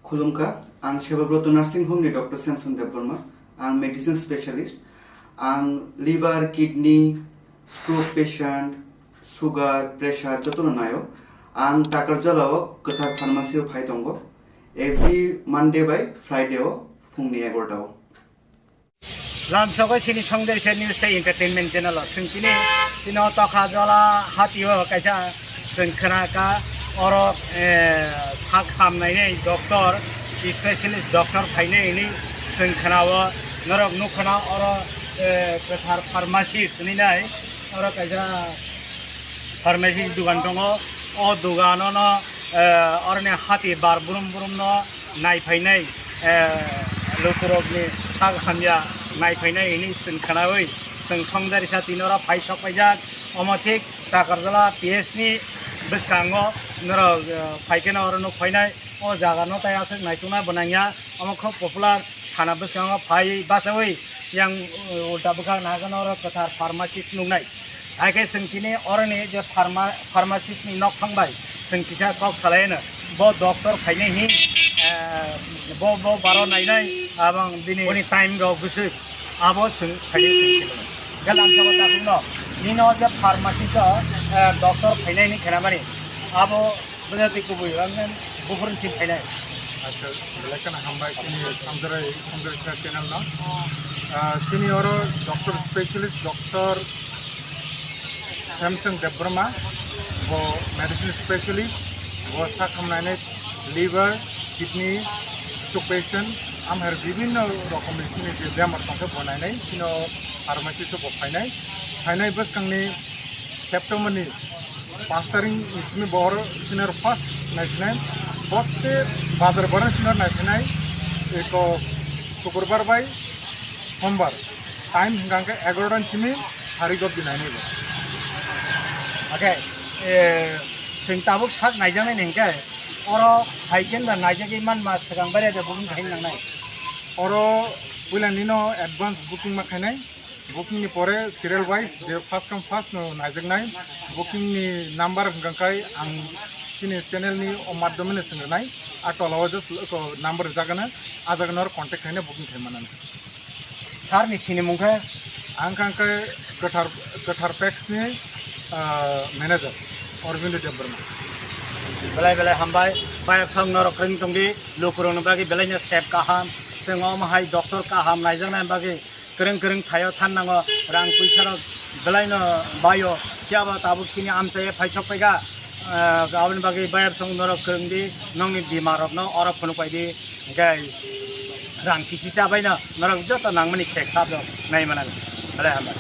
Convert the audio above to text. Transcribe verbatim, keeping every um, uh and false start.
Khulumkha, ang Sebabroto Nursing Home ni Doctor Samson Debbarma, ang medicine specialist, ang liver, kidney, stroke patient, sugar, pressure jotono naio. Ang Takarjala o Kwthar Pharmacy o phai tongo, every Monday bai Friday o phungni egarota o. Lamsogo sini Songderisa News tei Entertainment Channel o. Chwng tini, tino Takarjala hati o kaisa chwng khna kha, oro, eh, sak hamnaini doctor, specialist doctor phainai hwnwi chwng khna o. Norok nuk khna oro, eh, Kwthar Pharmacist hwnwi nai. Oro kaisa pharmacist dugan tongo. O dugano no, eh, oroni hati bar brum brum no nai phainai, eh, lukurokni sak hamya nai phainai hwnwi chwng khnaui chwng Songderisa tini oro phai sok paijak. Omo thik Takarjala P S ni bwskango norok, eh, phai kheno oro nuk phainai. O jaga no tai aswk naitukna bo nangya. Omo khub popular thana bwskango phai bachaui yang, uh, ulta bwkhak nahagano oro Kwthar Pharmacist nuknai. Hai khe chwng tini oroni je pharma-, pharmacist ni nok thang bai chwng kisa kok salai no. Bo doctor phainai hi, eh, bo, bo baro nainai abang bini boni time rok bwswk abo chwng phainai chwng tini. Galam sabo ta no nino je pharmacist o, eh, doctor phainai ni khenamani abo Bwsati kubui, ang buphurni simi phainai. Acha, belai kheno hambai chini Samjrai, Samjrai Sir channel no. Ah, chini oro doctor specialist, Doctor Samson Debbarma, bo medicine specialist, bo sak hamnainai liver, kidney, stroke patient, amher bibhinno rokomni chini je bemar tongkhe bo nainai, chini o pharmacy o bo phainai. Phainai bwskangni September ni paanch tarik ni simi bo oro senior first naiphinai, botte bazar barang senior naiphinai, eko sukurbar bai sombar, time hingka hingke egarota ni simi sari gobdi nainai bo. Okay, eh, chwng tabuk sak naijaknai ni hingke oro hai khe da naijagwi manma swkang bai rede booking khai nangnai. Oro puila nino advance booking ma khainai. Booking ni pore serial wise je first come first no naijaknai. Booking ni number hwnkha khe ang chini channel ni o madhyome no swngrwnai. A tola o just ko number rijak gana, a jaga no contact khaina booking khai manani. Sir ni sinimung khe? Ang kha khe Kwthar, Kwthar Packs ni, ah, manager Aurobindo Debbarma. Belai belai hambai, bayap song norok kwrwng tongdi, lukurokni bagwi belaino sep kaham, chwng omo hai doctor kaham naijaknai bagwi kwrwng kwrwng thaio than nango, rang puisa rok belaino baio, phiya ba tabuk sini amchai phai sok paikha, ah, aboni bagwi bayap song norok kwrwng di, nongni bima rokno oro phunuk pai di, hingke rang kisi cha baino norok joto nangmani sek sap rok nai manani, belai hambai.